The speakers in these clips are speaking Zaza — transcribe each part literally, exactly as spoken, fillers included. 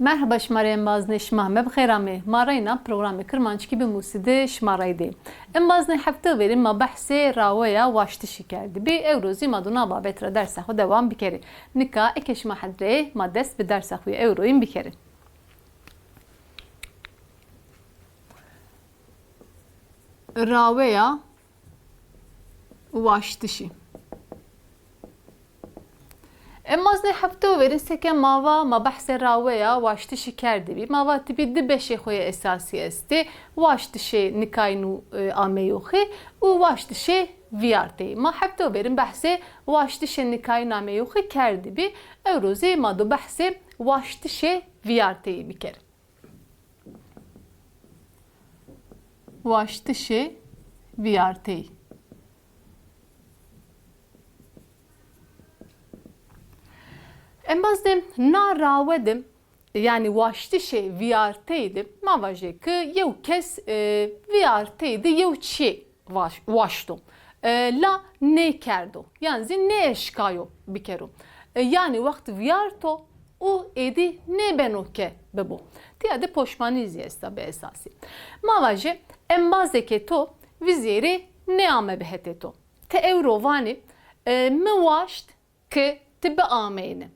Merheba şima rê embaznê, şima heme bi xêr amê. Ma reyna programê Kirmanckî bi Musî de şima rey dê. Embaznê hefte verî ma behsê raweya waştişî kerdibî. Ewro zî ma do na babet ra dersa xwu dewam bikerê. Nika eke şima hedrê ma dest bi dersa xwu yê ewroyîn bikerê. Raweya waştişî. Embaznê hefte û verî seke ma va ma behsê raweya waştişî kerdibî. Ma va tibî di beşê xo yê esasî estê. Waştişê nikayîn û, e, ameyoxî û waştişê vîyarteyî. Ma hefte û verîn behsê waştişê nikayîn ameyoxî kerdibî. Ewro zî ma do behsê waştişê vîyarteyî bikerê. Waştişê vîyarteyî. Embaz de na rawe de, yanî waştişê vîyarteyî de, ma vajê ki yew kes, e, vîyarteyî de yew çîyê waş-, waşto. E, la nêkerdo. Yan zî nêeşkayo bikero. E, yanî wext vîyarto û êdî nêbeno ke bibo. Tîya de poşmanî zî esta bi esasî. Ma vajê, embazê ke to vizêrê nêamebi hetê to. Ti ewro vanî, e, mi waşt ki ti biameyne.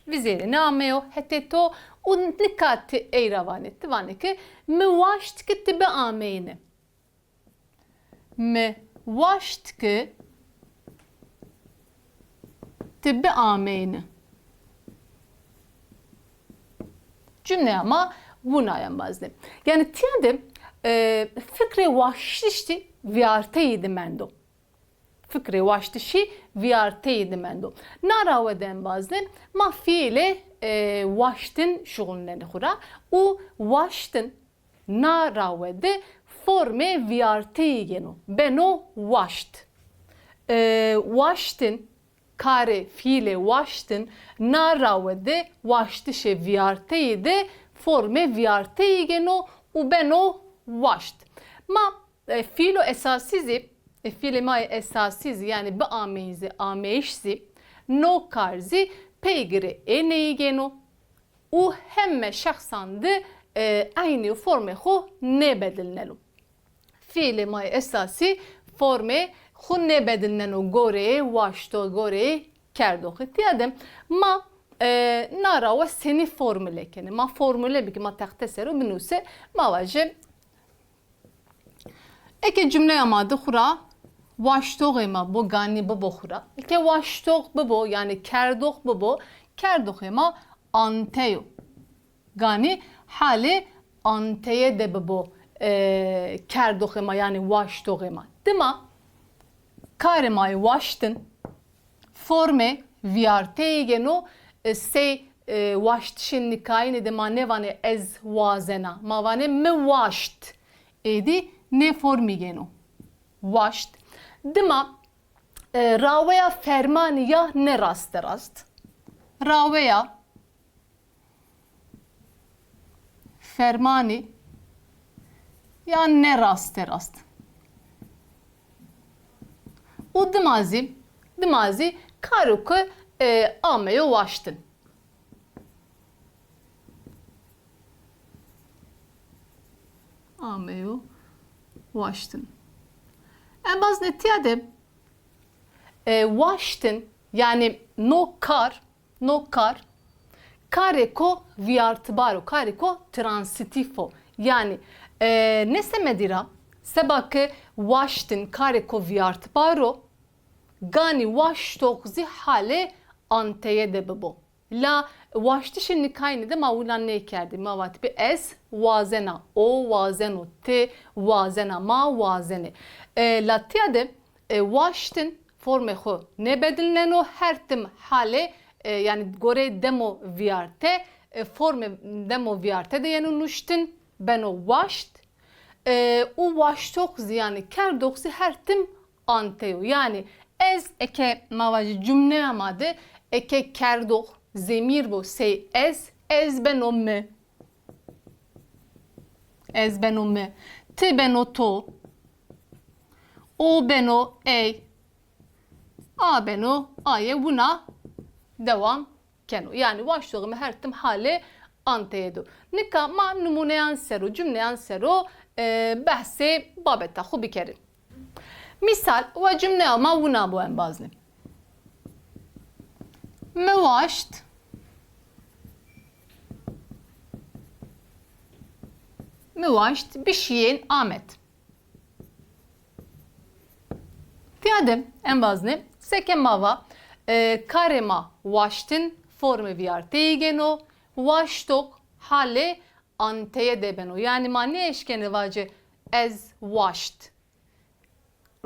Vizêrê nêameyo hetê to û nika ti ey ra vanê. Ti vanê ki mi waşt ki ti biameyne. Mi waşt ki ti biameyne. Cumleya ma wina ya embaz de. Yanî tîya de, e, fikrê waştişî vîyarteyî de mendo. Fikrê waştişî vîyarteyî de mendo. Na rawe de embaz de ma fîîlê, e, waştin şuxulnenê xwu ra û waştin na rawe de formê vîyarteyî gêno. Beno waşt. E, waştin, karê fîîlê waştin na rawe de waştişê vîyarteyî de formê vîyarteyî gêno û beno waşt. Ma, e, fîîlo esasî zî, e, fîîlê ma yê esasî zî, yanî biameyî zî, ameyiş zî, no kar zî peygirê êneyî gêno. Û heme şexsan de, e, eynî formê xwu nêbedilneno. Fîîlê ma yê esasî formê xwu nêbedilneno goreyê waşto, goreyê kerdoxî. Tîya de ma, e, na rawe senî formule kenê? Ma formule bikê, ma texte ser o binuse, ma vajê, eke cumleya ma de xwu ra waştoxê ma bo, ganî bibo xwu ra. Eke waştox bibo, yanî kerdox bibo, kerdoxê ma ante yo. Ganî halê anteye de bibo, e, kerdoxê ma, yanî waştoxê ma. Dima karê ma yê waştin, formê vîyarteyî gêno, e, sey, e, waştişê nikayînî de ma nêvanê ez wazena. Ma vanê mi waşt. Êdî nê formî gêno. Waşt. Dima, e, raweya fermanî ya nêrasterast. Raweya fermanî ya nêrasterast. Û dima zî, dima zî karo ke, e, ameyo waştin. Ameyo waştin. Embaz de tîya de, e, waştin, yanî no kar, no kar, karêko vîyartbar o, karêko transîtîf o. Yanî, e, nê semedî ra, seba ke waştin karêko vîyartbar o, ganî waştox zî halê anteye de bibo. La waştişê nikayînî de ma wina nêkerdî. Ma vatibî ez wazena, o wazeno, ti wazena, ma wazenê. E, la tîya de, e, waştin formê xwu nêbedilneno, her tim halê, e, yanî goreyê demo vîyarte, e, formê demo vîyarte de yeno nuştin, beno waşt. E, û waştox zî, yanî kerdox zî her tim ante yo. Yanî ez eke ma vajî cumleya ma de eke kerdox zemîr bo sey ez, ez beno mi. Ez beno mi. Ti beno to. O beno ey. A beno aye, wina dewam keno. Yanî waştoxê mi her tim halê anteye do. Nika ma nimûneyan ser o, cumleyan ser o, e, behsê babeta xwu bikerî. Mîsal, wa cumleya ma wina bo, embaznî. Mi waşt, mi waşt bişîyên Amed. Tîya de, embaznî, seke ma va, e, karê ma waştin formê vîyarteyî gêno, waştox halê anteye de beno. Yanî ma nêeşkenê vacê ez waşt.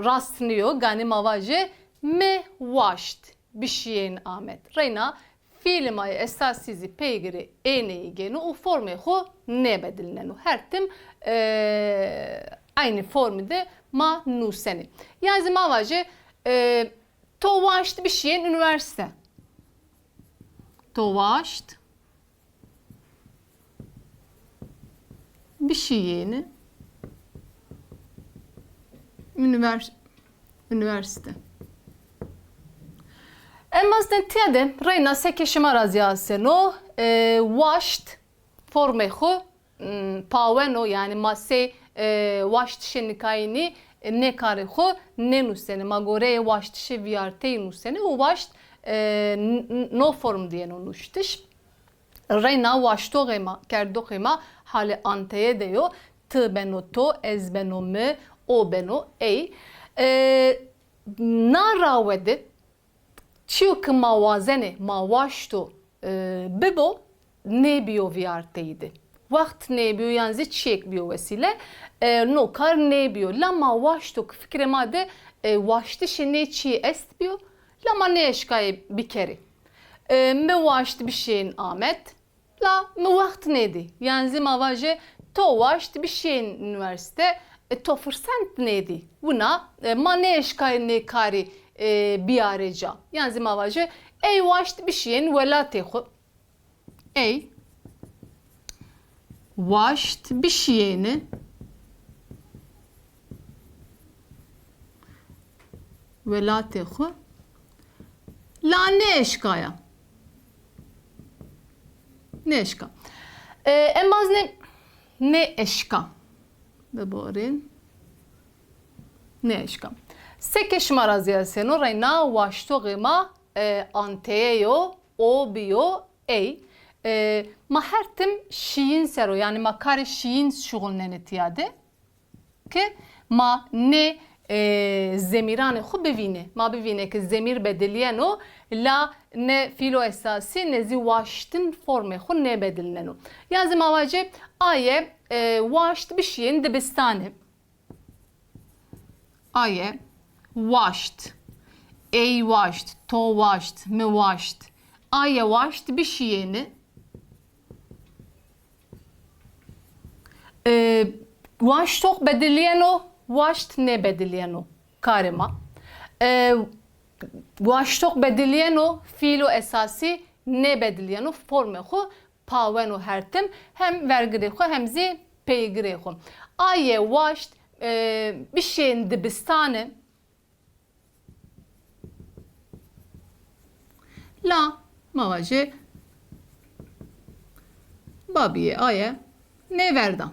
Rast nîyo, ganî ma vajê mi waşt bişîyên Amed. Reyna fîîlê ma yê esasî zî peygirê êneyî gêno û formê xwu nêbedilneno. Her tim, e, eynî formî de ma nusenê. Yan zî ma vajê, e, to waşt bişîyên unîversîte. To waşt bişîyêne unîvers-, unîversîte. Embaznî, tîya de reyna seke şima ra zî aseno, e, waşt formê xwu, m, paweno, yanî ma sey, e, waştişê nikayînî, e, nê karê xwu nênusenê. Ma goreyê waştişê vîyarteyî nusenê û waşt, e, n-, n-, no form de yeno nuştiş. Reyna waştoxê ma, kerdoxê ma halê anteye de yo. Ti beno to, ez beno mi, o beno ey. E, na rawe de çîyo ke ma wazenê ma waşto, e, bibo, nêbîyo vîyarteyî de. Wext nêbîyo yan zî çîyêk bîyo wesîle, e, no kar nêbîyo. La ma waşto ke fikrê ma de, e, waştişê nê çîyê estbîyo, la ma nêeşkayê bikerê. E, mi waşt bişîyên Amed, la mi wext nêdî. Yan zî ma vajê to waşt bişîyên unîversîte, e, to firsend nêdî. Wina, e, ma nêeşkayê nê karî, e, bîyarê ca. Yan zî ma vajê ey waşt bişîyên welatê xwu. Ey waşt bişîyêne welatê xwu. La nêeşkaya. Nêeşka. E, embaznî nêeşka. Biborîn. Nêeşka. Seke şima ra zî aseno, reyna waştoxê ma, e, anteye yo, o bîyo, ey. E, ma her tim şîyîn ser o, yanî ma karê şîyîn şuxulnenê tîya de. Ke ma nê, e, zemîranê xwu bivînê. Ma bivînê ke zemîr bedilîyeno, la ne fîlo esasî ne zî waştin formê xwu nêbedilneno. Yan zî ma vajê aye, e, waşt bişîyên dibistanî. Aye waşt. Ey waşt, to waşt, mi waşt. Aye waşt bişîyêne. E, waştox bedilîyeno, waşt nêbedilîyeno. Karê ma. E, waştox bedilîyeno, fîlo esasî nêbedilîyeno, formê xwu paweno her tim, hem vergirê xwu hem zî peygirê xwu. Aye waşt, e, bişên dibistane. La ma vajê babîyê aye nêverda.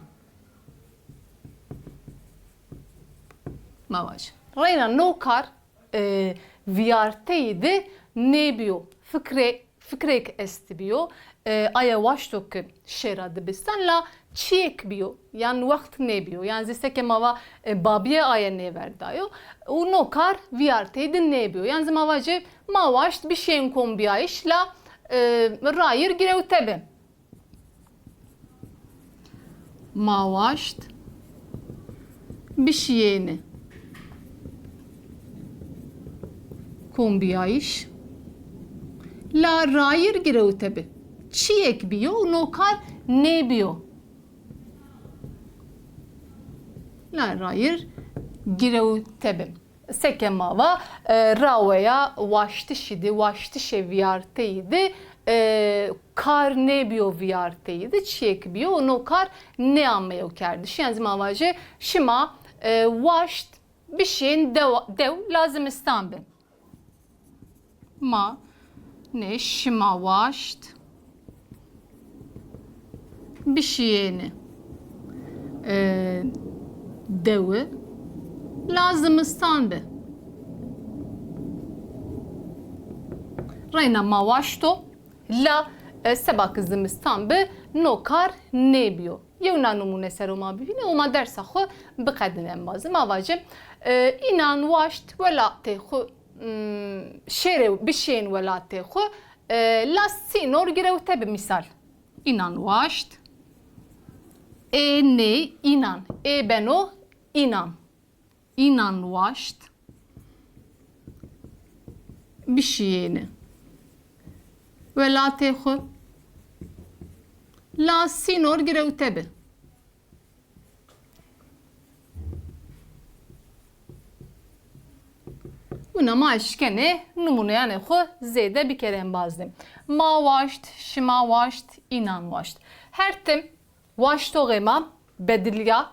Ma vajê. Reyna no kar, e, vîyarteyî de nêbîyo. Fikrê, fikrêk estbîyo. E, aye waşto ke şêra dibistan la çîyêk bîyo, yan wext nêbîyo. Yan zî seke ma va, e, babîyê aye nêverdayo. Û no kar vîyarteyî de nêbîyo. Yan zî ma vajê ma waşt bişên kombîyayîş la, e, rayîr girewte bi. Ma waşt bişîyêne kombîyayîş la rayîr girewte bi. Çîyêk bîyo û no kar nêbîyo. La rayîr girewte bi. Seke ma va, e, raweya waştişî de, waştişê vîyarteyî de, e, kar nêbîyo vîyarteyî de, çîyêk bîyo û no kar nêameyo kerdiş. Yan zî ma vajê, şima, e, waşt bişên dew, dew la zimistan bi. Ma Nê şima waşt bişiyêni, e, dewi la zimistan bi. Reyna ma waşto la, e, seba ki zimistan bi no kar nêbiyo. Yewna numune ser o ma bivîne û ma dersa xwu biqedin embazê. Ma vajê, e, înan waşt welatê xwu, m, şêrê bişên welatê xwu, e, la sînor girewte bi mîsal. Înan waşt. Ê nê înan. Ê beno înan. Înan waşt bişiyêni welatê xwu la sînor girewte bi. Wina ma eşkenê numuneyanê xwu zêde bikerê embaznê. Ma waşt, şima waşt, înan waşt. Her tim waştoxê ma bedilya,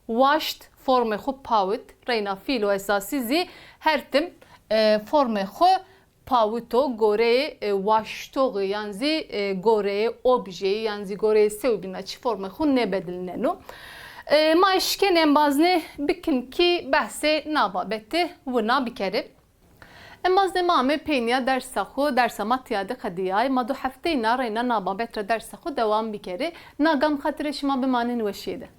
waşt formê xwu pawit, reyna fîlo esasî zî her tim, e, formê xwu pawito goreyê, e, waştoxî yan zî, e, goreyê objeyî yan zî goreyê sewbîna çi formê xwu nêbedilneno. E, ma eşkenê embaznê bikin kî behsê na babetî wina bikerê. Embaznê ma amê peynîya dersa xwu, dersa ma tîya de qedîyay. Ma do hefteyna reyna na babet ra dersa xwu dewam bikerê. Na gam xatirê şima bimanên weşîye de.